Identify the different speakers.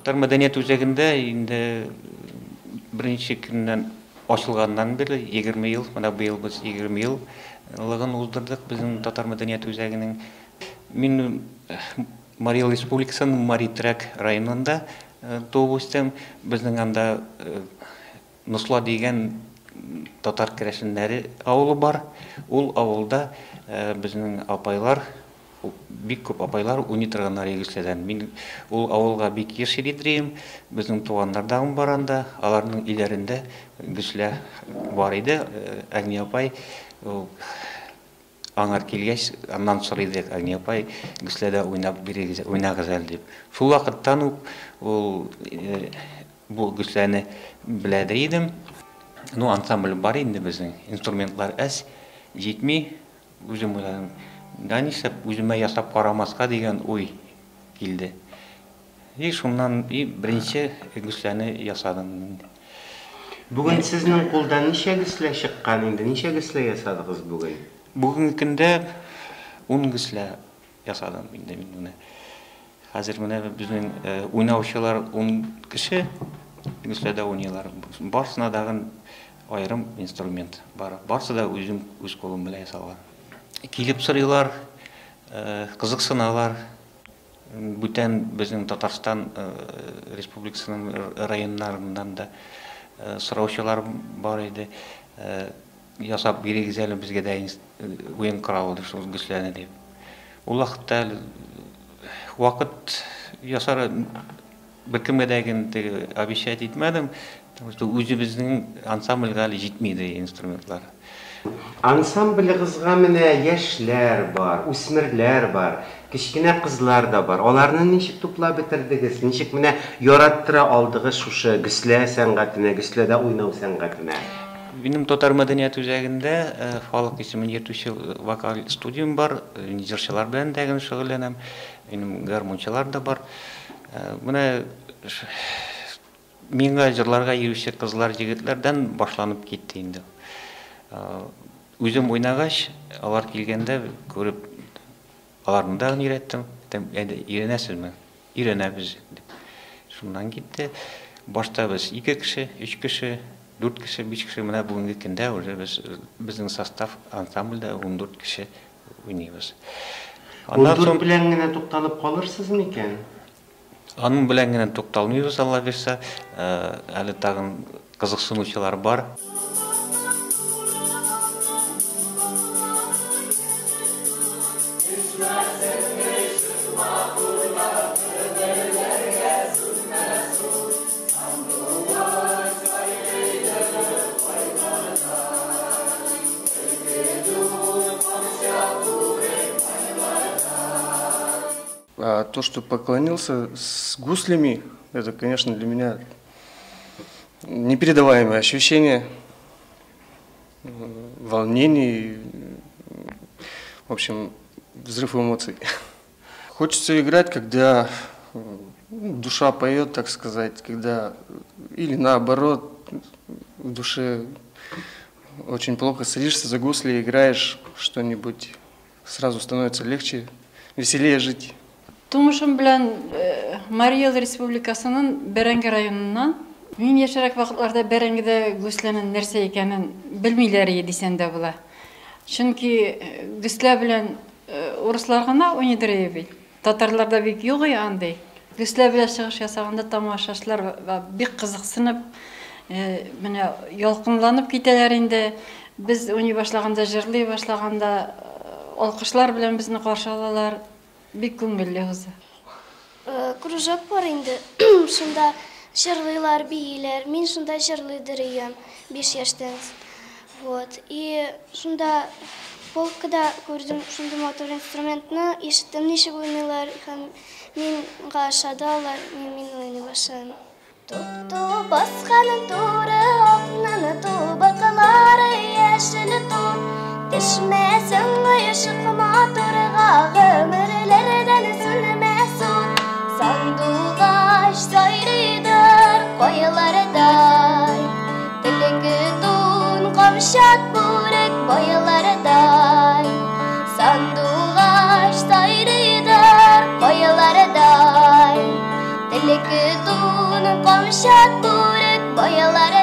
Speaker 1: Татар мәдәният үзәгендә инде беренче көннән ачылганнан бирле 20 ел, менә быел без 20 еллыгын уздырдык безнең Татар мәдәният үзәгенең. Мин Марий Эл Республикасының Мари-Трәк районында туып үстем. Безнең анда Носла дигән татар керәшеннәре авылы бар. Ул авылда безнең апайлар, бик күп апайлар уйный торганнар гөсләдән. Мин ул авылга бик еш йөри. Безнең туганнар да бар анда. Аларның өйләрендә гөслә бар иде. Әгни апай ул аңар килгәч, аннан сорый идек: «Әгни апай, гөсләдә уйнап бирегез, уйнагыз әле», — дип. Шул вакыттан ук ул бу гөсләне белә идем. Ну, ансамбль бар инде безнең, инструментлар әз, җитми. Үзем уйладым, да нишләп үземә ясап карамаска дигән уй килде. И шуннан и беренче гөсләне ясадым.
Speaker 2: Бүген сезнең кулдан ничә гөслә чыккан инде? Ничә гөслә ясадыгыз бүген?
Speaker 1: Бүгенге көндә 10 гөслә ясадым инде мин менә. Хәзер менә безнең уйнаучылар 10 кеше гөсләдә уйныйлар. Барысына дагын аерым инструмент бар. Барысы да үзем үз кулым белән ясалган. Килеп сорыйлар, кызыксыналар. Бүтән безнең Татарстан Республикасының районнарыннан да сораучылар бар иде. Ясап бирегез әле безгә дә уен коралы дип, шул гөсләне дип. Ул вакытта әле вакыт ясар беркемгә дә теге обещать итмәдем, потому что үзебезнең ансамбльгә әле җитми иде инструментлар.
Speaker 2: Ансамблегызга менә яшьләр бар, үсмерләр бар, кечкенә кызлар да бар. Аларны ничек туплап бетердегез? Ничек менә яраттыра алдыгыз шушы гөслә сәнгатенә, гөсләдә уйнау сәнгатенә?
Speaker 1: Минем Татар мәдәният үзәгендә халык исемен йөртүче вокаль студиям бар. Җырчылар белән дә шөгыльләнәм. Минем гармунчылар да бар. Менә миңа җырларга йөрүче кызлар, егетләрдән башланып китте инде. Үзем уйнагач, алар килгәндә күреп, аларны да өйрәттем. Әйтәм: «Әйдә, өйрәнәсезме?» «Өйрәнәбез», — дип. Шуннан китте. Башта без ике кеше, өч кеше, дүрт кеше, биш кеше. Менә бүгенге көндә уже без, безнең состав ансамбльдә 14 кеше уйныйбыз. Аннан
Speaker 2: 14
Speaker 1: соң
Speaker 2: белән генә тукталып калырсыз микән?
Speaker 1: Аның белән генә тукталмыйбыз, Алла бирсә. Әле тагын кызыксынучылар бар.
Speaker 3: А то, что поклонился с гуслями, это, конечно, для меня непередаваемое ощущение, волнение, в общем, взрыв эмоций. Хочется играть, когда душа поет, так сказать, когда или наоборот, в душе очень плохо, садишься за гусли, играешь что-нибудь, сразу становится легче, веселее жить.
Speaker 4: Тумышым белән Марий Эл Республикасының Бәрәңге районыннан. Мин яшьрәк вакытларда Бәрәңгедә гөсләнең нәрсә икәнен белмиләр иде дисәң дә була. Чөнки гөслә белән урыслар гына уйныйдыр иде бит. Татарларда бик юк иде андый. Гөслә белән чыгыш ясаганда тамашачылар бик кызыксынып, менә ялкынланып китәләр инде. Без уйный башлаганда, җырлый башлаганда, алкышлар белән безне каршы алалар. Бик күңелле уза.
Speaker 5: Кружок бар инде. Шунда җырлыйлар, бииләр. Мин шунда җырлыйдыр идем 5 яшьтән. Вот. И шунда полкада күрдем шундый матур инструментны, ишеттем, ничек уйныйлар, һәм миңа ошады алар, мин уйный башладым. Туп-туп басканын туры окнаны, тубыклары яшел тут. Төшмәсен оешык матурга, гомерләрдән сүнмәс ут. Сандугач сайрыйдыр каялардай, Төлке тун камшат бүрек байлардай. Сандугач сайрыйдыр каялардай, Төлке тун Камчат, бүрек, баялары.